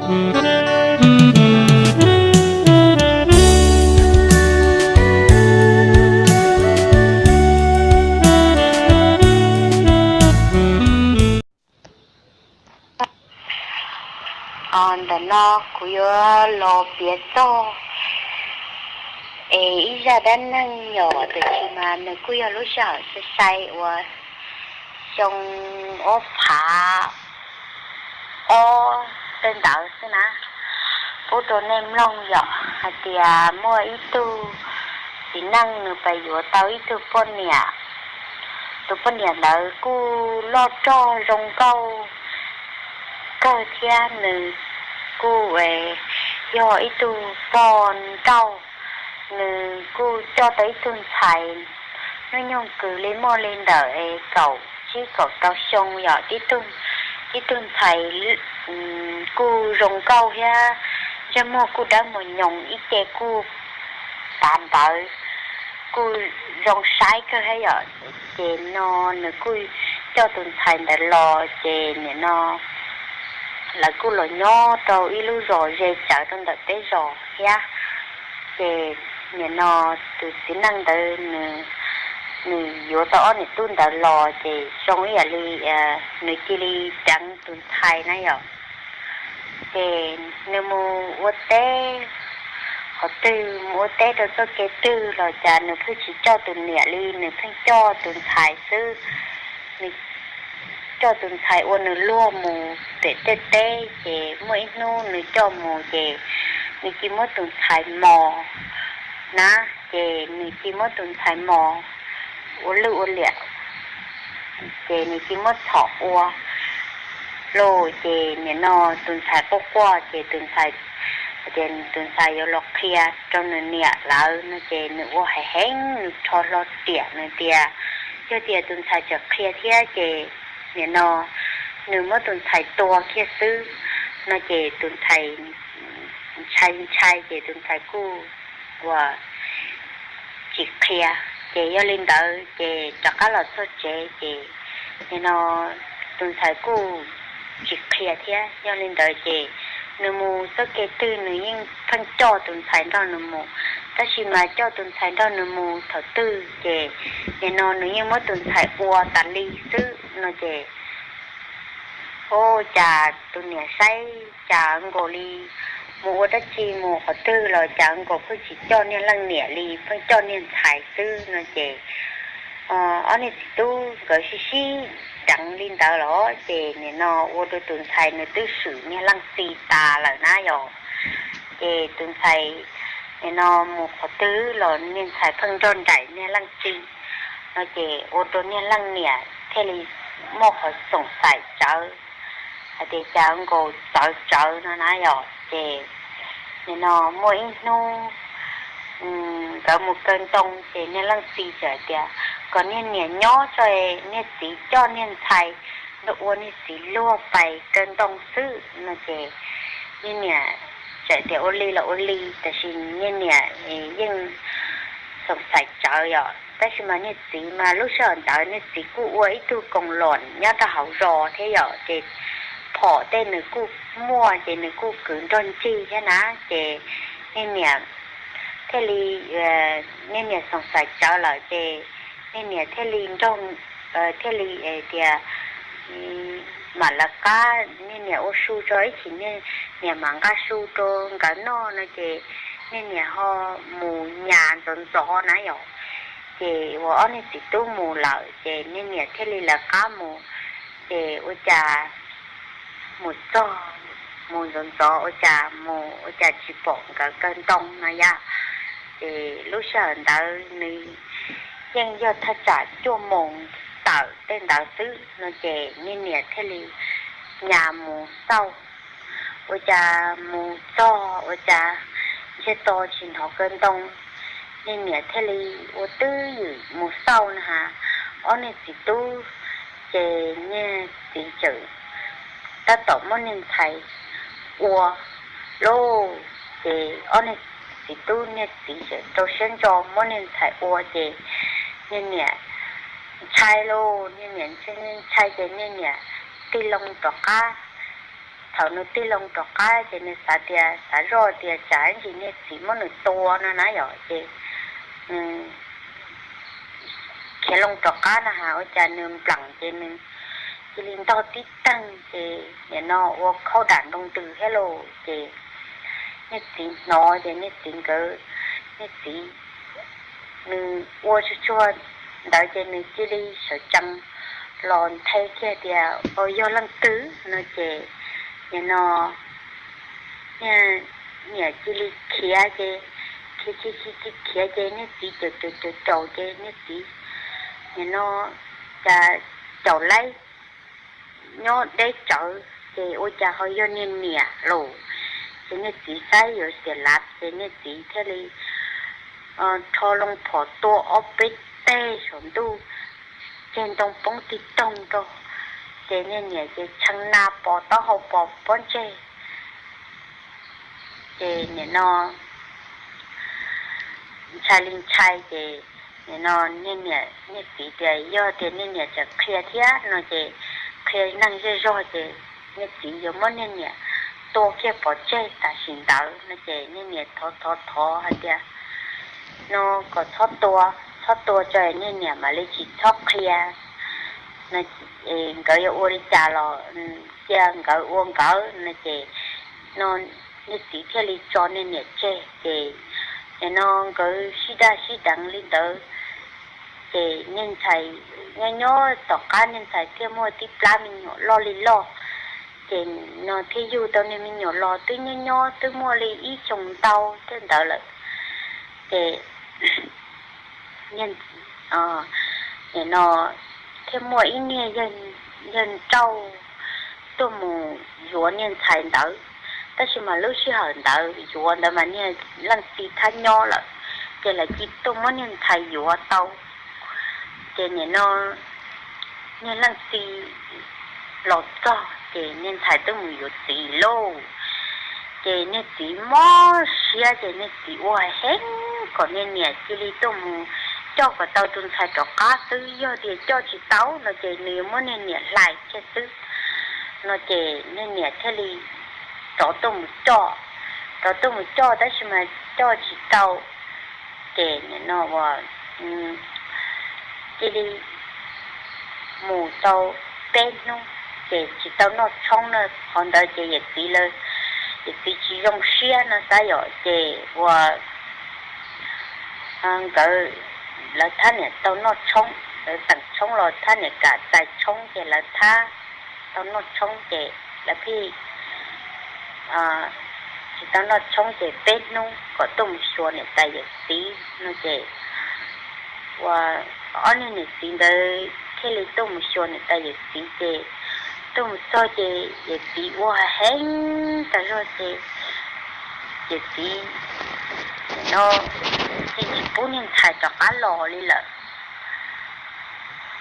Ntawm no kuv yuav los piav txog es ib zaj dab neeg yom, tiam sis mas nws kuj yog lub sij hawm sai sai uas xyoo ob phav ob tej ntawd xwb na, pub rau nej mloog yom, hais tias muaj ib tug txiv neej nws pais yuav tau ib tug poj niam. Tus poj niam ntawd kuj loj rog zoo nkauj kawg thiab nws kuj yog ib tug poj nrauj, nws kuj coj tau ib tug ntxhais hnub nyoog kws li muaj li ntawm kaum tsib kaum rau xyoo yom, tib tug ntxhais kuj zoo nkauj thiab ntsej muag kuj dawb mos nyoos ib ce kuj tav ntawd, kuj zoo saib kawg thiab yom. Ces no nws kuj coj tus ntxhais ntawd los ces nim no lawv kuj los nyob rau ib lub zos ze tsawv rau ntawm peb zos thiab. Ces nim no tus txiv neej ntawd nws yuav tau ob niam tub ntawd los ces zoo ib yam li nws cia li deev tus ntxhais na yom. Ces nws mus ua teb qhov twg, mus ua teb rau txoj kev twg los cas nws pheej tsis coj tus niam li, nws pheej coj tus ntxhais xwb. Nws coj tus ntxhais ua nws luag mus pem tej teb, ces muaj ib hnub nws coj mus ces nws cia muab tus ntxhais mos na, ces nws cia muab tus ntxhais mos ua lwj ua liam, ces nws cia muab txhom ua lawm. Ces nim no tus ntxhais quaj quaj ces tus ntxhais, ces tus ntxhais yuav los qhia rau nws niam lawm no ces nws ua heev heev, nws rho hlo riam nws tias yog tias tus ntxhais tseem qhia thiab ces nim no nws muab tus ntxhais tua kiag xwb no ces tus ntxhais ntshai ntshai ces tus ntxhais kuj ua tsis qhia. Ces yog li ntawd ces rov qab los txog tsev ces nim no tus ntxhais kuj tsis qhia thiab. Yog li ntawd ces nws mus txoj kev twg nws yeej pheej coj tus ntxhais nrog nws mus, tab sis mas coj tus ntxhais nrog nws mus thaum twg ces nim no nws yeej muab tus ntxhais ua tas li xwb no ces ua cas tus niam saib cas nkaus li mus ua dab tsi mus qhov twg los cas nkaus pheej tsis coj niag leej niam li, pheej coj niag ntxhais xwb no ces ob niag txiv tub nkawd sib sib deev li ntawd los ces nim no ua rau tus ntxhais nws twb swm niag leej txiv tas lawm na yom. Ces tus ntxhais nim no mus qhov twg los niag ntxhais pheej nrog nraim niag leej txiv no ces ua rau niag leej niam thiaj li muaj qhov xoom xaim tsawv hais tias cas nkaus txawv tsawv no na yom. Ces nim no muaj ib hnub nkawd mus kaw ntoo ces niag leej txiv txawm tias kom niag niam nyob tso, niag txiv coj niag ntxhais nrog ua niag txiv luag pais kaw ntoo xwb no ces niag niam txawm tias ua li los ua li, tab sis niag niam yeej xoom xaim tsawv yom. Tab sis mas niag txiv mas lub sij hawm ntawd niag txiv kuj ua ib tug koos los nyob rau hauv zos thiab yom, ces phom tej nws kuj muaj ces nws kuj kwv nrog ncig thiab na. Ces niag niam thiaj li, niag niam xoom xaim tsawv lawm ces niag niam thiaj li nrog, thiaj li tias mam lawv qab niag niam ua su tso ib chim niag niam mam nqa su rau nkawd noj no ces niag niam ho mus nyas ntxov ntxov na yom. Ces uas ob niag txiv tub mus lawm ces niag niam thiaj li lawv qab mus. Ces ua cas mus txog, mus ntxov ntxov ua cas mus ua cas tsis pom nkawd kaw ntoo no yom. Ces lub sij hawm ntawd nws yeej yog thaj tsam cuaj moos tawm tej ntawd xwb no ces niag niam thiaj li nyas mus xauj, ua cas mus txog ua cas ntsiag to tsis hnov kaw ntoo. Niag niam thiaj li ua twj ywm mus xauj na has, ob niag txiv tub ces niag txiv txawm tab tom muab niag ntxhais ua lauj. Ces ob niag txiv tub niag txiv txawm rau siab ntso muab niag ntxhais ua ces niag niam ntshai lauj, niag niam ntshai ces niag niam tig loo rov qab thaum nws tig loo rov qab ces nws xav tias, xav zoj tias tsam ntsis niag txiv muab nws tua no na yom, ces nws khiav loo rov qab na has ua cas nws nplam ces nws cia li ntog tib teeg ces nim no ua khaub dam nroo ntws thiab lauj. Ces niag txiv hnov ces niag txiv nkawd, niag txiv nws ua tsuag tsuag ntawd ces nws cia li sawv tsees los nthe kiag tias, Au, yog leej twg? no ces nim no niag niam cia li khiav ces, khiav khiav khiav khiav ces niag txiv caum caum caum caum ces niag txiv nim no cas caum laib nyob deb tsawv ces ua cas ho yog niag niam lauj. Ces niag txiv saib yuav xiam lav ces niag txiv thiaj li rho loo phom tua ob peb teg saum ntuj, ceg ntoo poob tig toog rau. Ces niag niam ces tshee na pos taub hau pos pob ntseg. Ces nim no ntshai li ntshai ces nim no niag niam niag txiv tias yog tias niag niam tseem qhia thiab no ces qhia neeg zej zog ces niag txiv yuav muab niag niam tua kiag pov tseg tam sim ntawd no ces niag niam thov thov thov hais tias no kom txhob tua, txhob tua tso niag niam mam li tsis txhob qhia no, nkawd yuav ua li cas los cia nkawd ua nkawd no ces no niag txiv thiaj li tso niag niam tseg ces nim no nkawd sib daj sib deev li ntawd. Ces niag ntxhais nyob nyob tom qab niag ntxhais thiaj muaj tib plab me nyuam loj li loj. Ces no thiaj yug tau niag me nyuam los twb nyob nyob twb muaj li ib xyoos ntau tej ntawd lawm. Ces niag nim no thiaj muaj ib niag yawg nrauj tuaj mus yuav niag ntxhais ntawd, tab sis mas lub sij hawm ntawd yuav ntawd mas niag leej txiv thab nyob lawm, ces lawv tsis tuaj muab niag ntxhais yuav tau. Ces nim no niag leej txiv los txog ces niag ntxhais twb mus yuav txiv lauj. Ces niag txiv mob siab ces niag txiv ua heev kom niag niam cia li tuaj mus coj kom tau tus ntxhais rov qab xwb, yog tias coj tsis tau no ces nws yuav muab niag niam hlais kiag xwb no ces niag niam thiaj li rov tuaj mus coj, rov tuaj mus coj tab sis mas coj tsis tau. Ces nim no ua cia li mus tau peb hnub ces tsis tau noj tshoob na, qhov ntawd ces yawm txiv, yawm txiv tsis zoo siab no xav yom, ces ua nkawd, lawv thab niam tau noj tshoob, lawv teem tshoob los thab niam kam txais tshoob ces lawv thab tau noj tshoob ces lawv pheej tsis tau noj tshoob ces peb hnub kom tuaj mus xyuas niam tais yawm txiv no ces ua ob niag niam txiv ntawd thiaj li tuaj mus xyuas niam tais yawm txiv ces tuaj mus txog ces yawm txiv ua heev tas zog ces yawm txiv no cia tsis pub niag ntxhais rov qab los li lawm.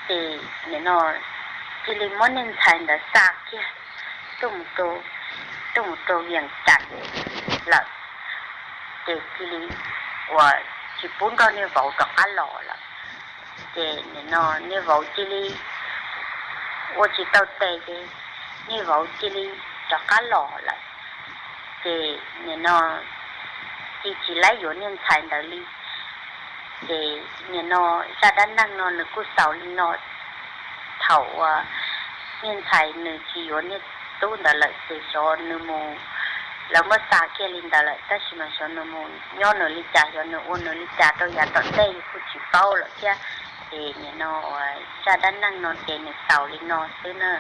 Ces nim no cia li muab niag ntxhais ntawd xa kiag tuaj mus rau, tuaj mus rau Vias Cas lawm. Ces cia li ua tsis pub nrog niag vauv rov qab los lawm. Ces nim no niag vauv cia li ua tsis tau tes ces niag vauv cia li rov qab los lawm. Ces nim no cia tsis laib yuav niag ntxhais ntawd li. Ces nim no zaj dab neeg no nws kuj xaus li no. Thaum uas niag ntxhais nws tsis yuav niag tub ntawd lawm ces xyov nws mus, lawv muab xa kiag li ntawd lawm tab sis mas xyov nws mus nyob nws li cas, xyov nws ua nws li cas rau yav tom ntej kuj tsis paub lawm thiab. Ces nim no uas zaj dab neeg no ces nws xaus li no xwb na.